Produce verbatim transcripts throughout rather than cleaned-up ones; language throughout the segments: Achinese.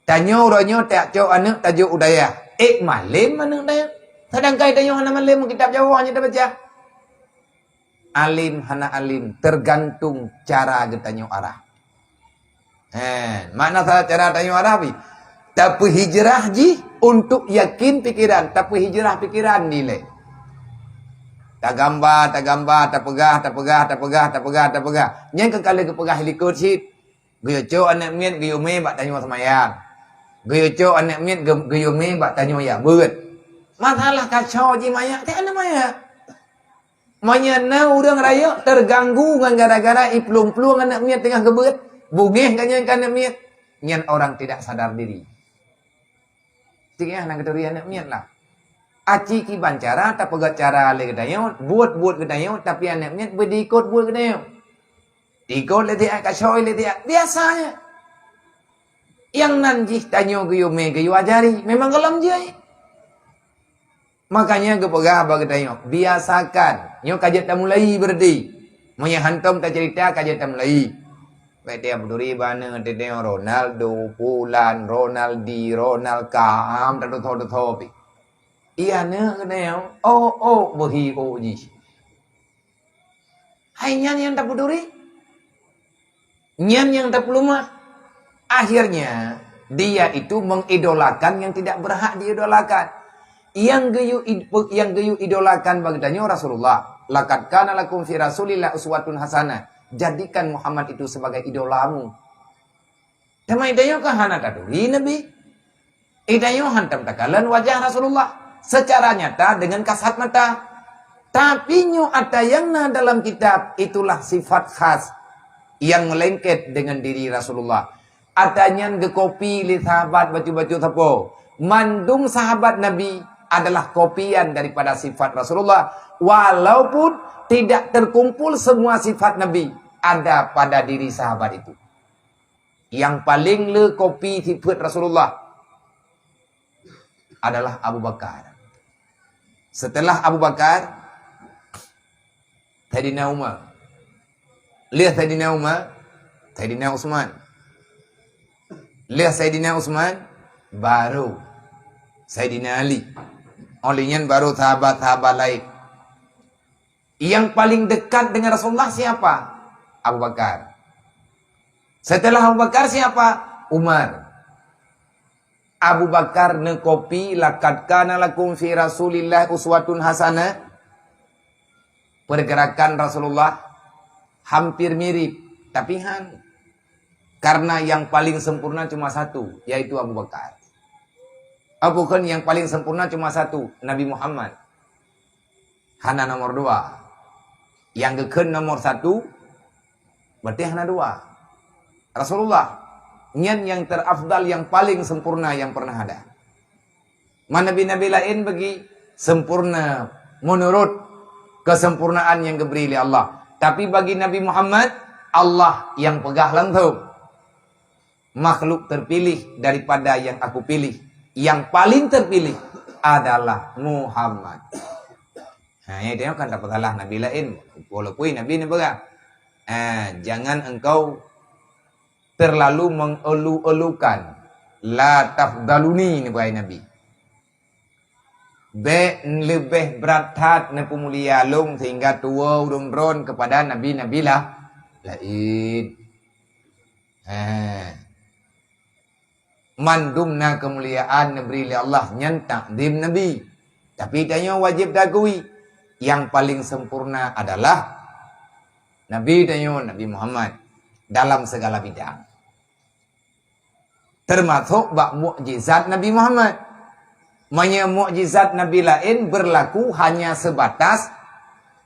Tanyoe uroe nyoe tajak cok aneuk tajok u dayah. Ék malem aneuk dayah. Sedangkan tanyoe hana malem kitab Jawa hana tabaca. Alim hana alim, tergantung cara geutanyoe arah. He, makna sa-, cara tanyoe arah pi? Tapeuhijrah jih untuk yakin pikiran, tapeuhijrah pikiran dilée. Tagambang, tagambang, tapeugah, tapeugah, tapeugah, tapeugah, tapeugah. Nyan keuh ka lheueh geupeugah likot cit. Geuyue cok aneuk miet geuyue mé bak tanyoe seumayang. Geuyue cok aneuk miet geu-, geuyue mé bak tanyoe jak beuet. Masalah kaco jih manyak, teuh aneuk manyak. Meunyoe na ureuëng rayeuk teuganggu ngon gara-gara iplueng-plueng aneuk miet teungoh geubeuet, beungéh geuh nyan keu aneuk miet, nyan orang tidak sadar diri. Tinggai na geuturi aneuk miet lah. Aci kiban cara, tapeugah cara lé geutanyoe, buet-buet geutanyoe, tapi aneuk miet beudiikot buet geutanyoe. Ikot lé tiak, kasoi lé tiak. Biasa nyan. Nyang nan jih tanyoe geuyue mé geuyue ajari. Memang gohlom jih. Makanya geupeugah bak geutanyoe, biasakan. Nyoe ka jeuet tamulai beureuti. Meunyoe hantom taceurita ka jeuet tamulai. Bèk tiap duri bana teudeung Ronaldo, Fulan, Ronaldi, Ronald Kaham, tadoto-doto pi. Iya na keuneuk. Oh, oh, beuhi oh jih. Hai nyan nyang tapeuduri. Nyan nyang tapeulumah. Akhirnya, dia itu mengidolakan yang tidak berhak diidolakan. Yang geuyue id-, yang geuyue idolakan bak geutanyoe Rasulullah. "Laqad kana lakum fi Rasulillah uswatun hasanah." Jadikan Muhammad itu sebagai idolamu. Teuma geutanyoe kan hana taturi Nabi. Geutanyoe hantom takalon wajah Rasulullah secara nyata dengan kasat mata. Tapi nyoe ata nyang na dalam kitab, itulah sifat khas yang melengket dengan diri Rasulullah. Ata nyan geukopi lé sahabat bacut-bacut sapo. Mandum sahabat Nabi adalah kopian daripada sifat Rasulullah, walaupun tidak terkumpul semua sifat Nabi ada pada diri sahabat itu. Nyang paleng le kopi sifat Rasulullah adalah Abu Bakar. Setelah Abu Bakar, Saidina Umar. Lheueh Saidina Umar, Saidina Utsman. Lheueh Saidina Utsman, baru Saidina Ali. Óh lheueh nyan baru sahabat-sahabat laén. Yang paling dekat dengan Rasulullah siapa? Abu Bakar. Setelah Abu Bakar siapa? Umar. Abu Bakar neukopi, "Laqad kana lakum fi Rasulillah uswatun hasanah." Pergerakan Rasulullah hampir mirip, tapi han. Karena yang paling sempurna cuma satu, yaitu Abu Bakar. Apa kan yang paling sempurna cuma satu, Nabi Muhammad. Hana nomor dua. Nyang geukheun nomor satu, berarti hana dua. Rasulullah, nyan nyang terafdal, yang paling sempurna yang pernah ada. Ma nabi-nabi laén bagi sempurna menurut kesempurnaan yang geubri lé Allah. Tapi bagi Nabi Muhammad, Allah yang peugah langsung. Makhluk terpilih daripada yang aku pilih, yang paling terpilih adalah Muhammad. Ha, nyang itu kan tak salah nabi laén, walaupun nabi ni peugah. Ha, jangan engkau terlalu mengelu-elukan. La tafdaluni, ni peugah nabi. Bèk leubeh brat that neupeumulia lôn sehingga tuwoe ulôn droen kepada nabi-nabi lah laén. Ha. Mandum na keumuliaan neubri lé Allah nyan takzim nabi. Tapi tanyoe wajéb takui, nyang paleng sempurna adalah nabi tanyoe, Nabi Muhammad, dalam segala bidang. Termasuk bak mukjizat Nabi Muhammad. Meunyoe mukjizat nabi laén berlaku hanya sebatas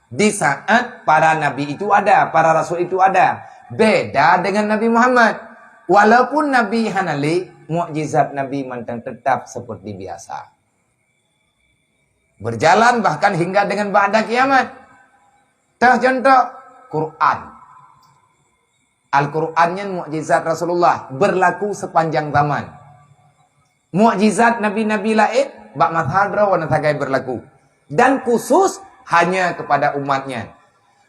di saat para nabi itu ada, para rasul itu ada. Beda dengan Nabi Muhammad. Walaupun nabi hana lé, mukjizat nabi mantong tetap seperti biasa. Berjalan bahkan hingga dengan ba'da kiamat. Teuh contoh, Quran. Al-Quran nyan mukjizat Rasulullah, berlaku sepanjang zaman. Mukjizat nabi-nabi laén bak masa droe na sagai berlaku, dan khusus hanya kepada umat nyan.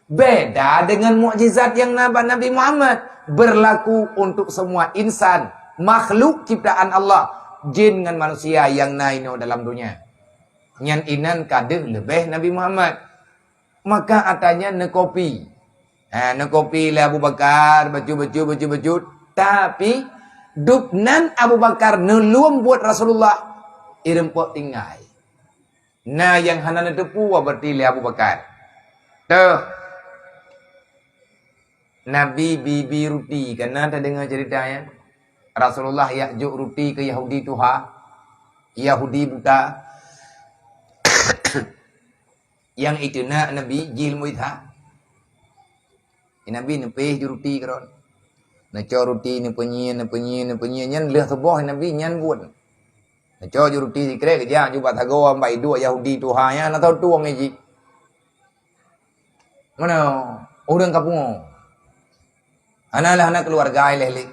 Beda dengan mukjizat nyang na bak Nabi Muhammad, berlaku untuk semua insan. Makhluk ciptaan Allah, jin ngon manusia nyang na inoe dalam donya. Nyan inan ka deuh leubeh Nabi Muhammad. Maka atra nyan neukopi. Ha, neukopi lé Abu Bakar, bacut-bacut, bacut-bacut. Tapi, dubnan Abu Bakar neulom buet Rasulullah, ireumpok tinggai. Na nyang hana neuteupeue berarti lé Abu Bakar. Teuh. Nabi bi-bi ruti, ka na tadeungoe ceurita nyan. Rasulullah jak jok ruti keu Yahudi tuha, Yahudi buta. Nyang iteunak Nabi jih leumo that. Nabi neupéh ju ruti keudroe. Neucok ruti, neupeunyié, neupeunyié, neupeunyié, nyan lheueh suboh Nabi nyan buet. Neucok ju ruti sikrek, geujak ju bak sagoe bak iduek Yahudi tuha nyan, na tao tueng jih. Meunoe, ureueng ka pungo. Hana lah, hana keuluwarga ilée lé.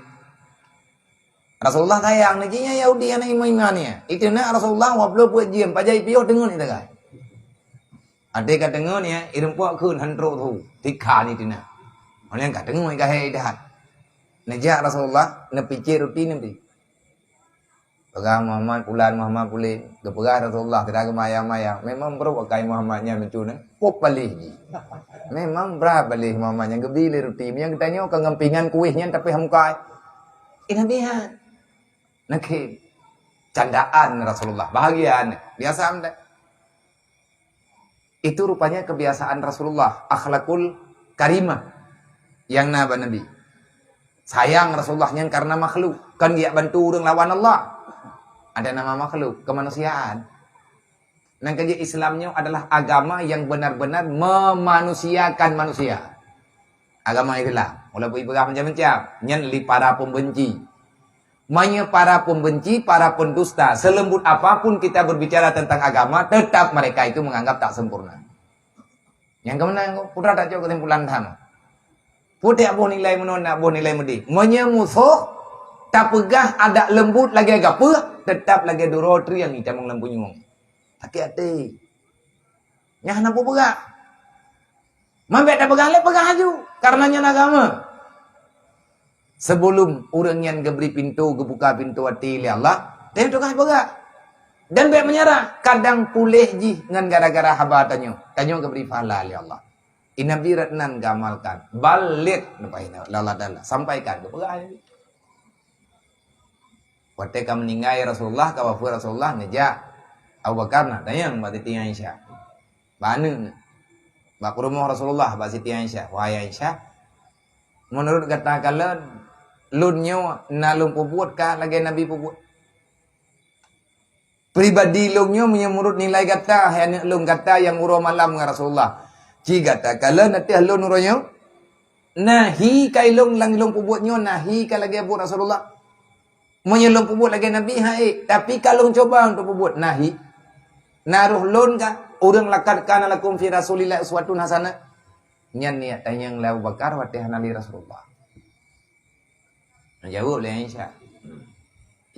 Rasulullah sayang, na jih nyan Yahudi hana iman-iman nyan. Iteunak Rasulullah dua ploh peuet jeuem, pajan piôh teungeut ié tagai. Até ka teungeut nyan, ireumpok kheun han trok su. Tikha ni teunak. Oleh ka teungeut ka hai idahat. Neujak Rasulullah, neupicék ruti neubri. Peugah Muhammad pulan, Muhammad pulen. Geupeugah Rasulullah, teuka geumayang-mayang. Memang brok akai Muhammad nyan meucue nyan. Pop paléh jih. Memang brat paléh Muhammad nyan geubi lé ruti. Meunyo geutanyoe ka ngon pingan kueh nyan tapi hamkai. Ih, Nabi han. Nakhin. Candaan Rasulullah. Bahagian. Biasa amdan. Itu rupanya kebiasaan Rasulullah, akhlakul karimah nyang na bak Nabi. Sayang Rasulullah nyan karena makhluk, kon geujak bantu ureueng lawan Allah. Ada nama makhluk, kemanusiaan. Nang keujeuet Islam nyoe adalah agama yang benar-benar memanusiakan manusia. Agama Islam, walaupun ipeugah macam-macam, nyan lé para pembenci. Meunyo para pembenci, para pendusta, selembut apapun kita berbicara tentang agama, tetap mereka itu menganggap tak sempurna. Nyang keumeunang, putra tak cok kesimpulan tham. Putéh boh nilai meunan, nak boh nilai meudeh. Meunyo musoh, tapeugah adak lembut lagée gapeuh, tetap lagée duroe triang itamong lam punyueng. Sakét até. Nyan hana peue peugah. Mambek tapeugah lé peugah laju, karena nyan agama. Sebelum ureueng nyan geubri pintoe, geubuka pintoe até lé Allah, teuh tugaih peugah. Dan bék meunyeurah, kadang puléh jih ngon gara-gara haba tanyoe. Tanyoe geubri pahala lé Allah. Ih, Nabi rot nan geuamalkan. Baligh, leupah nyan, lé Allah Taala. Sampaikan, geupeugah laju. Watée ka meuninggai Rasulullah, ka wafeuet Rasulullah, neujak Abu Bakar na tanyong bak Siti Aisyah. Bak aneuëk, bak peurumoh Rasulullah, bak Siti Aisyah. Wahai Aisyah, meunurot gata kalon, lôn nyoe na lôn peubuet ka lagée Nabi peubuet? Pribadi lôn nyoe meunyoe meunurot nilai gata, hai aneuëk lôn, gata nyang uroe malam ngon Rasulullah. Ci gata kalon ateueh lôn uroe nyoe? Na hi ka ilôn lam lôn peubuet nyoe, na hi ka lagée buet Rasulullah? Meunyoe lôn peubuet lagée Nabi, hai, tapi ka lôn cuba untuk peubuet, na hi. Na roh lôn ka, ureuëng laqad kana lakum fi Rasulillah uswatun hasanah. Nyan nyang tanyong lé Abu Bakar watée hana lé Rasulullah. Neujaweueb lé Aisyah,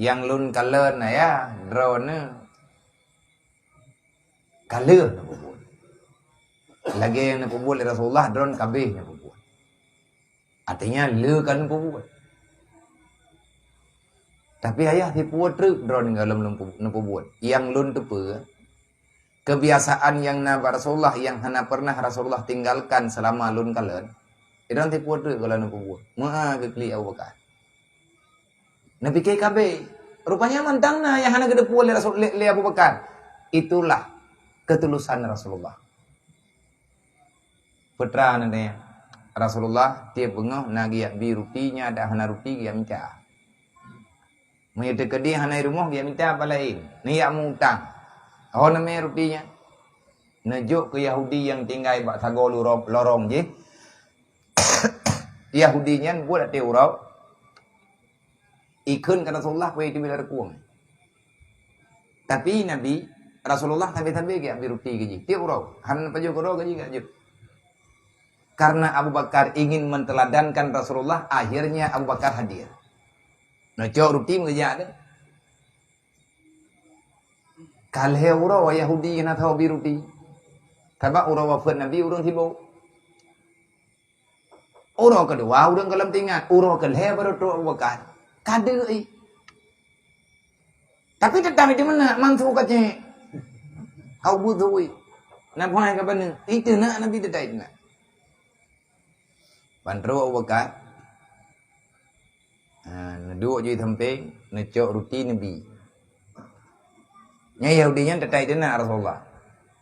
"Nyang lôn kalon, Ayah, droeneuh ka lheueh neupeubuet. Lagée nyang neupeubuet lé Rasulullah, droeneuh ka abéh neupeubuet. Artinya, le ka neupeubuet. Tapi, Ayah, sipeue treuk droeneuh gohlom neupeubuet. Nyang lôn teupeue, kebiasaan nyang na bak Rasulullah nyang hana pernah Rasulullah tinggalkan selama lôn kalon, droeneuh sipeue treuk gohlom neupeubuet." Meu'ah geuklik Abu Bakar. Neupike ka abéh. Rupanya mantong na nyang hana geuteupeue lé Rasul, lé, lé Abu Bakar. Itulah ketulusan Rasulullah. Peue teuma nyan, Rasulullah tiep beungoh na geujak bi ruti, nyan adak hana ruti geujak mita. Meunyoe teukeudi hana i rumoh, geujak mita bak laén. Neujak meu-utang. Ho neumè ruti nyan? Neujok keu Yahudi nyang tinggai bak sagoe lurong, lorong jih. Yahudi nyan buet até uroe, ikheun keu Rasulullah peue teubiet lam reukung. Tapi Nabi, Rasulullah sabe-sabe geujak bi ruti keu jih. Tiep uroe, hana pajoh keudroe keu jih geujak jok. Karena Abu Bakar ingin menteladankan Rasulullah, akhirnya Abu Bakar hadir. Neucok ruti meugejak deh. Ka lhèe uroe Yahudi na tho bi ruti. Sabab uroe wafeuet Nabi ureueng sibok. Uroe keudua ureueng gohlom teuingat, uroe keulhèe barô trok Abu Bakar. Ka deuh ih. Tapi teutap itu mana mantu kacek. Kau butuh. Nak buat ke mana? Itu nak Nabi teutap itu nak. Ban trok Abu Bakar. Ha, neuduek ju sampéng, neucok ruti neubi. Nyan Yahudi nyan teutap itu nak Rasulullah.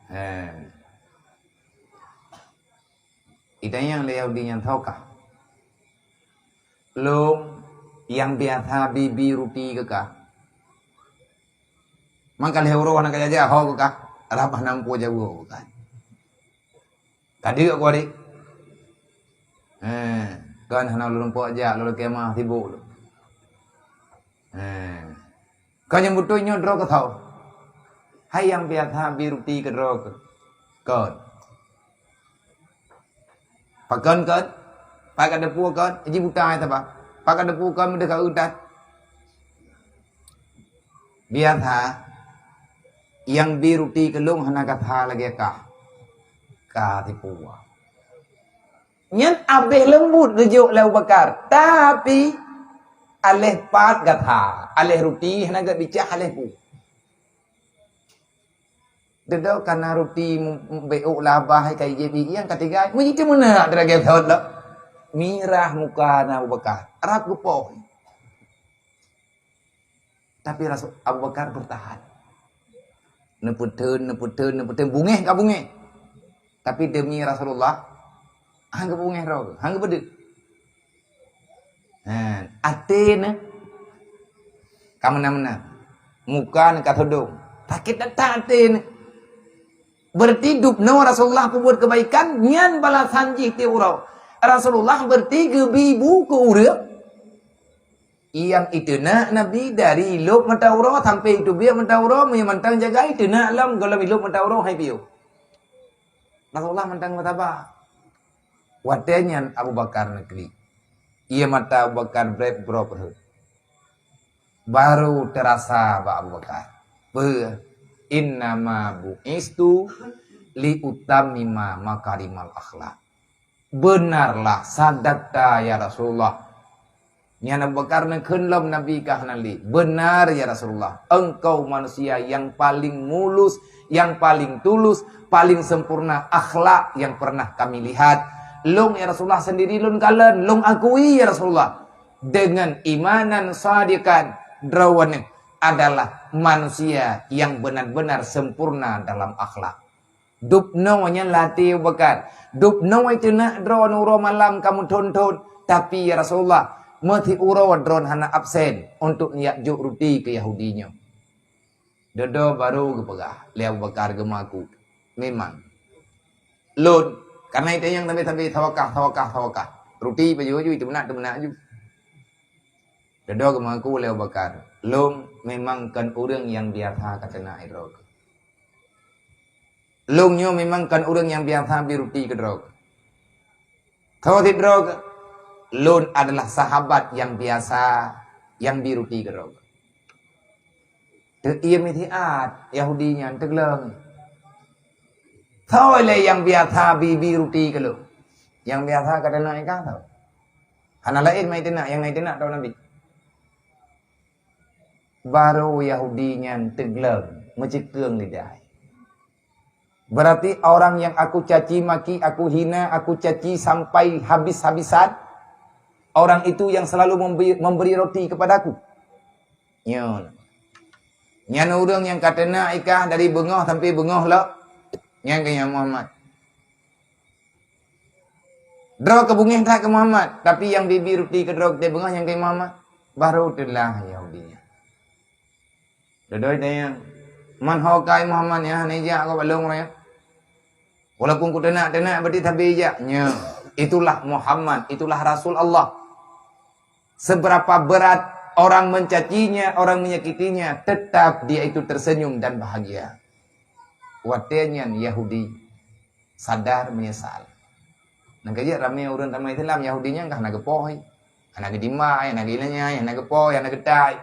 Ha. Itanyong lé Yahudi nyan, "Soe kah?" "Lôn nyang biasa bi-bi ruti keu kah." "Mangka lheueh uroe hana kajak-jak, soe kah?" "Rab hana muphom jaweub kah." "Ka deuk ku adik." "Eh, kon hana lôn muphom jak, lôn lakée meu'ah sibuk lôn." Eh. Kon nyang beutôi nyoe droe keu soe? Hai nyang biasa bi ruti keu droe keu. Kon. Pakon kon? Pat ka teupeue kon? Ji buta hai saba. Pat ka teupeue kon meudeh ka utat. Biasa nyang bi ruti keu lôn hana gata lagée kah. Ka teupeue. Nyan abéh leumbut geujok lé Abu Bakar, tapi aléh pat gata, aléh ruti hana geubiet bicah aléh pu. Deudok kana ruti mu-, mu-, bék ôk labah hai ka ijép ieng ka tigai. Meujitu meunak teuragée thot lom. Mirah muka na Abu Bakar, rab geupoh. Tapi Rasul, Abu Bakar bertahan. Neupeutheun, neupeutheun, neupeutheun, bungéh ka bungéh. Tapi demi Rasulullah, han geubungéh droe, han geupeudeuh. Ha, até neuh ka meunan-meunan. Muka neuh ka todong. Sakét that até neuh. Berarti dubnoe Rasulullah peubuet keubaikan, nyan balasan jih tiep uroe. Rasulullah berarti geubi bu keu ureuëng. Nyang iteunak Nabi dari lôb mata uroe sampai iteubiet mata uroe, meunyoe mantong jaga iteunak lom gohlom ilôb mata uroe hai piôh. Rasulullah mantong meusaba. Watée nyan Abu Bakar neuklik. Ié mata Abu Bakar brek broe peuheuet. Baru teurasa bak Abu Bakar. Peue? "Innama bu'istu li utammima makarimal akhlak." "Beunarlah, sadakta ya Rasulullah." Nyan Abu Bakar neukheun lom Nabi ka hana lé. "Beunar ya Rasulullah, engkau manusia yang paling mulus, yang paling tulus, paling sempurna akhlak yang pernah kami lihat. Lôn ya Rasulullah sendiri lôn kalon, lôn akui ya Rasulullah. Dengan imanan sadikan, droeneuh adalah manusia yang benar-benar sempurna dalam akhlak." Dubnoe nyan latée Abu Bakar. Dubnoe teunak droe uroe malam ka meuthon-thon. Tapi ya Rasulullah, meuti uroe droe hana absen untuk neujak jok ruti keu Yahudi nyoe. Dodo baru geupeugah lé Abu Bakar geumaku, "Memang. Lôn, karena itu nyang sabe-sabe sawakah, sawakah, sawakah. Ruti pajoh-joh itu meunak, teuh meunak ju." Dodo geumaku lé Abu Bakar, "Lôn memang kon ureuëng nyang biasa ka teunak droe. Lôn nyoe memang kon ureuëng nyang biasa bi ruti keu droe. Soe sidroe, lôn adalah sahabat nyang biasa nyang bi ruti keu droe." Teu-iem siat Yahudi nyan teugleng. "Soe lé nyang biasa bi-bi ruti keu lôn? Nyang biasa ka teunak ikan soe? Hana laén mai teunak, nyang na teunak droe Nabi." Baru Yahudi nyan teugleng, meucikeueng lidai. "Berarti orang yang aku caci maki, aku hina, aku caci sampai habis-habisan, orang itu yang selalu memberi, memberi roti kepadaku." Nyoe. Nyan ureuëng nyang ka teunak ikan dari beungoh sampai beungoh lom. Nyan keuh nyan Muhammad. Droe keubungéh that keu Muhammad, tapi nyang bi-bi ruti keu droe teuh beungoh nyang keuh Muhammad. Baru teulah Yahudi nyan. Dodo tanyong, "Man ho kah Muhammad nyan hana ijak keu bak lôn nyan? Walaupun kuteunak-teunak, berarti sabe ijak." Nyoe, itulah Muhammad, itulah Rasul Allah. Seberapa berat orang mencacinya, orang menyakitinya, tetap dia itu tersenyum dan bahagia. Watée nyan Yahudi sadar menyesal. Nyang keujeuet ramé ureuëng tamah Islam, Yahudi nyan ka hana geupoh, hana geudimai, hana geulanyai, hana geupoh, hana geutai.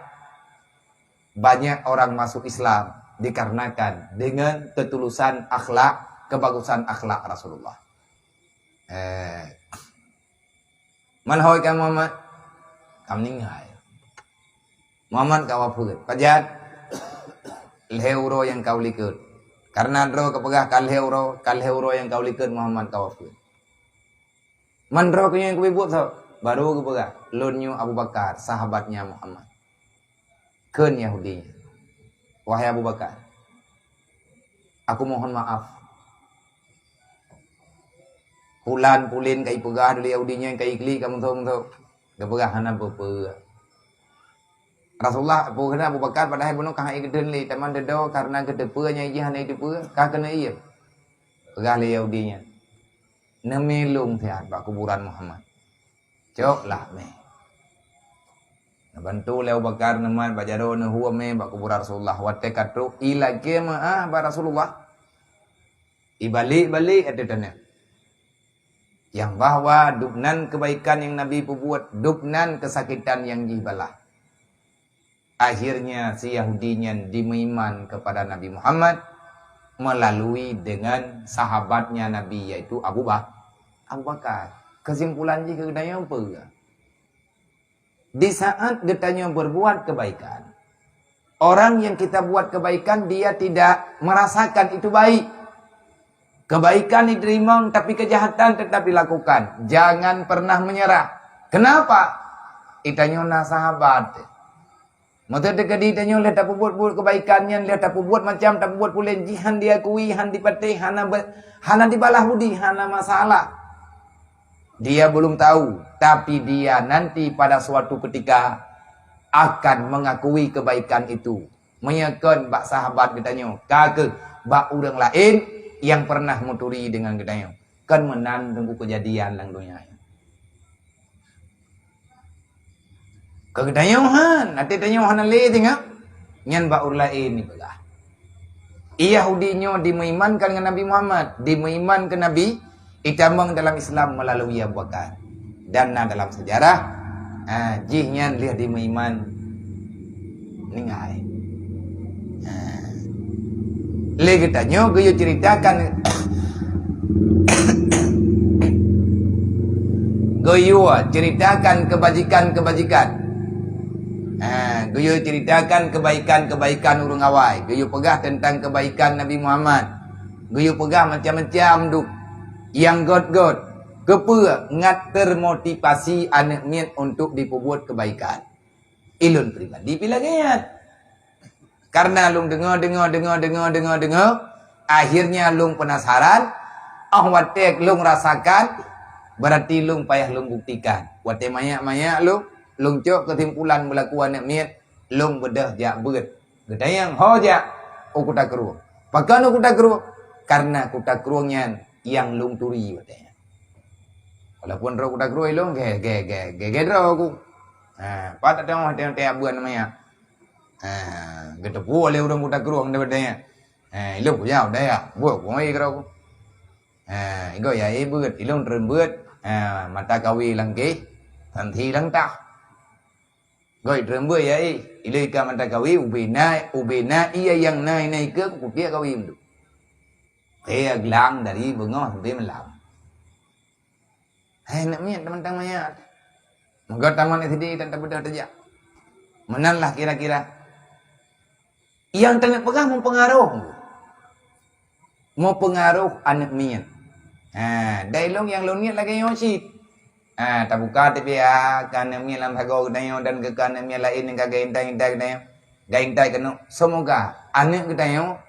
Banyak orang masuk Islam dikarenakan dengan ketulusan akhlak, kebagusan akhlak Rasulullah. Eh. "Man ho kah Muhammad?" "Ka meuninggai." "Muhammad ka wafeuet." "Pajan?" lhée uroe nyang ka u likot. Karena droe geupeugah ka lhée uroe, ka lhée uroe nyang ka u likot Muhammad ka wafeuet. Man droe keuh nyang kubiet buet soe? Baru geupeugah, "Lôn nyoe Abu Bakar, sahabatnya Muhammad." Kheun Yahudi nyan, "Wahai Abu Bakar, aku mohon maaf. Pulan pulen ka ipeugah lé Yahudi nyan, ka iklik ka meuso-meuso." Geupeugah, "Hana peue-peue." Rasulullah, peue kheun Abu Bakar, padahai bunoe ka han ikheun lé, teuma teudoe karena geuteupeue nyang jih hana jiteupeue, ka keuneuk ié. Peugah lé Yahudi nyan, "Neumé lôn siat bak kuburan Muhammad." Cok lah mé. Neubantu lé Abu Bakar neumat bak jaroe neuhue mé bak kuburan Rasulullah. Watée ka trok, ilakée meuáh bak Rasulullah. Ibalik-balik ateueh teuneuk. Nyang bahwa dubnan keubaikan nyang Nabi peubuet, dubnan keusakitan nyang jih balah. Akhirnya si Yahudi nyan dimeuiman kepada Nabi Muhammad melalui dengan sahabatnya Nabi, yaitu Abu Ba-, Abu Bakar. Kesimpulan jih keu geutanyoe peue? Di saat geutanyoe berbuat kebaikan, orang yang kita buat kebaikan, dia tidak merasakan itu baik. Kebaikan diterima, tapi kejahatan tetap dilakukan. Jangan pernah menyerah. Kenapa? Geutanyoe na sahabat. Meuteuk teukeudi tanyoe lheueh tapeubuet-buet keubaikan nyan, lheueh tapeubuet macam tapeubuet pulen, jih han diakui, han dipatéh, hana be-, hana dibalah budi, hana masalah. Dia belum tahu, tapi dia nanti pada suatu ketika akan mengakui kebaikan itu. Meunyoe kon bak sahabat geutanyoe, ka keuh bak ureuëng laén nyang pernah meuturi deungon geutanyoe. Kon meunan teungku keujadian lam donya nyoe. Keu geutanyoe han, até tanyoe hana lé singoh, nyan bak ureuëng laén ipeugah. Yahudi nyoe dimeuimankan ngon Nabi Muhammad, dimeuiman keu Nabi, itamong dalam Islam meulalu Abu Bakar. Dan na dalam sejarah, ah, jih nyan lheueh dimeuiman ninggai. Ah. Lé geutanyoe geuyue ceritakan, geuyue ceritakan kebajikan-kebajikan. Ah, geuyue ceritakan kebaikan-kebaikan ureuëng awai. Geuyue peugah teuntang kebaikan Nabi Muhammad. Geuyue peugah macam-macam dum nyang gét-gét. Keupeue ngat termotivasi aneuëk miet untuk dipeubuet kebaikan? Ilôn pribadi pih lagée nyan. Karena lôn deungoe, deungoe, deungoe, akhirnya lôn penasaran, óh watée lôn rasakan, berarti lôn payah lôn buktikan. Watée manyak-manyak lôn, lôn cok keusimpulan beulaku aneuëk miet, lôn beudôh jak beuet. Geutanyong, "Ho jak u Kuta Krueng." "Pakon u Kuta Krueng?" "Karena Kuta Krueng nyan nyang lôn turi," watée nyan. Walaupun droe Kuta Krueng ilôn, gé, gé, gé, gé, gé droe ku. Ha, pat teungoh, teungoh, teungoh buet nama nyan. Ha, geuteupeue lé ureuëng Kuta Krueng daripada nyan. Ha, ilôn kujak u dayah, buet ku ngon droe ku. Ha, igoe ya, eh, beuet, ilôn treun beuet. Ha, mata kawi lam kéh, santi lam tah. Goi treun beuet ya, eh, ilôn ka mata kawi, ubena, ubena iya nyang na, na ikeue kupiek kawi meudu. He, glang dari beungoh sampai malam. Hai, nak miet teumantang manyak. Meugot taman S D dan tabeudôh tajak. Meunan lah kira-kira. Nyang teungoh peugah meupeungaroh. Meupeungaroh aneuëk miet. Ha, dai lôn nyang lôn niet lagée nyoe cit. Ha, tabuka T V A, keu aneuëk miet lam sagoe geutanyoe dan keu, keu aneuëk miet laén nyang ka geuintai-intai geutanyoe. Geuintai keunoe. Semoga aneuëk geutanyoe,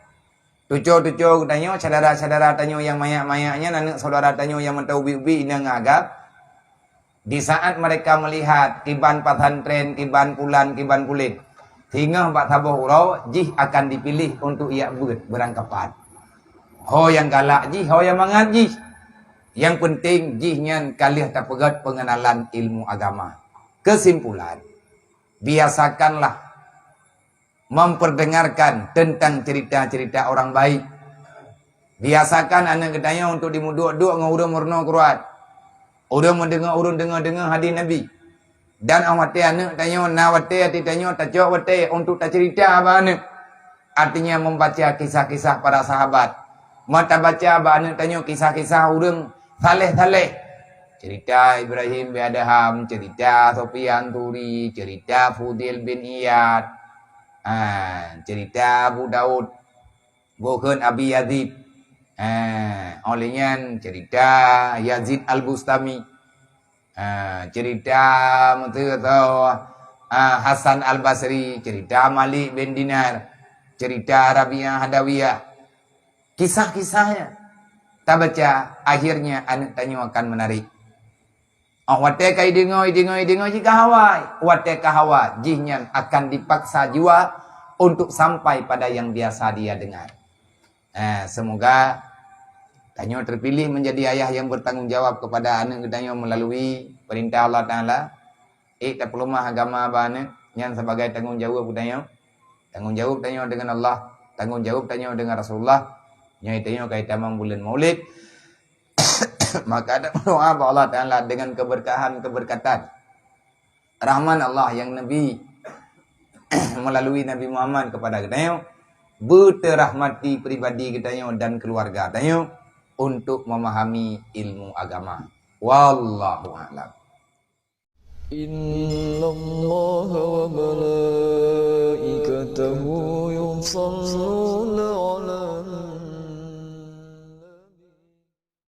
cuco-cuco geutanyoe, syedara-syedara tanyoe nyang manyak-manyak nyan, aneuëk syedara tanyoe nyang mantong ubit-ubit inong agam, di saat mereka melihat kiban pesantren, kiban pulan, kiban pulen, singoh bak saboh uroe jih akan dipilih untuk jak beuet beurangkapat. Ho nyang galak jih, ho nyang mangat jih. Nyang penting jih nyan ka lheueh tapeugét pengenalan ilmu agama. Kesimpulan, biasakanlah memperdengarkan tentang cerita-cerita orang baik. Biasakan aneuëk geutanyoe untuk dimeuduek-duek ngon ureuëng meurunoe keurajeuen. Ureuëng meudeungoe, ureuëng deungoe-deungoe hadis Nabi. Dan óh watée aneuëk tanyoe na watée, até tanyoe tacok watée untuk tacerita bak aneuëk. Artinya membaca kisah-kisah para sahabat. Mata baca bak aneuëk tanyoe kisah-kisah ureuëng saleh-saleh. Cerita Ibrahim bin Adham, cerita Sufyan Tsauri, cerita Fudail bin Iyad. Ha, cerita Abu Daud, bukon Abi Yazid. Ha, óh lheueh nyan cerita Yazid Al-Bustami. Ha, cerita meuteue atau, ha, Hasan Al-Basri, cerita Malik bin Dinar, cerita Rabi'ah Adawiyah. Kisah-kisahnya tabaca, akhirnya aneuk tanyoe akan menarik. Oh, watée ka ideungoe, ideungoe, ideungoe jih ka hawa. Watée ka hawa, jih nyan akan dipaksa jua untuk sampai pada yang biasa dia dengar. Eh, semoga tanyoe terpilih menjadi ayah yang bertanggung jawab kepada aneuk geutanyoe melalui perintah Allah Taala. Eh, tapeuleumah agama bak aneuk nyan sebagai tanggung jawab geutanyoe. Tanggung jawab tanyoe dengan Allah, tanggung jawab tanyoe dengan Rasulullah. Nyoe tanyoe ka itamong buleuen Maulid. Maka tapeudoa bak Allah Taala dengan keberkahan-keberkatan rahmat Allah yang Nabi melalui Nabi Muhammad kepada geutanyoe, beuteurahmati pribadi geutanyoe dan keluarga tanyoe untuk memahami ilmu agama. Wallahu a'lam. إن الله وملائكته يصلون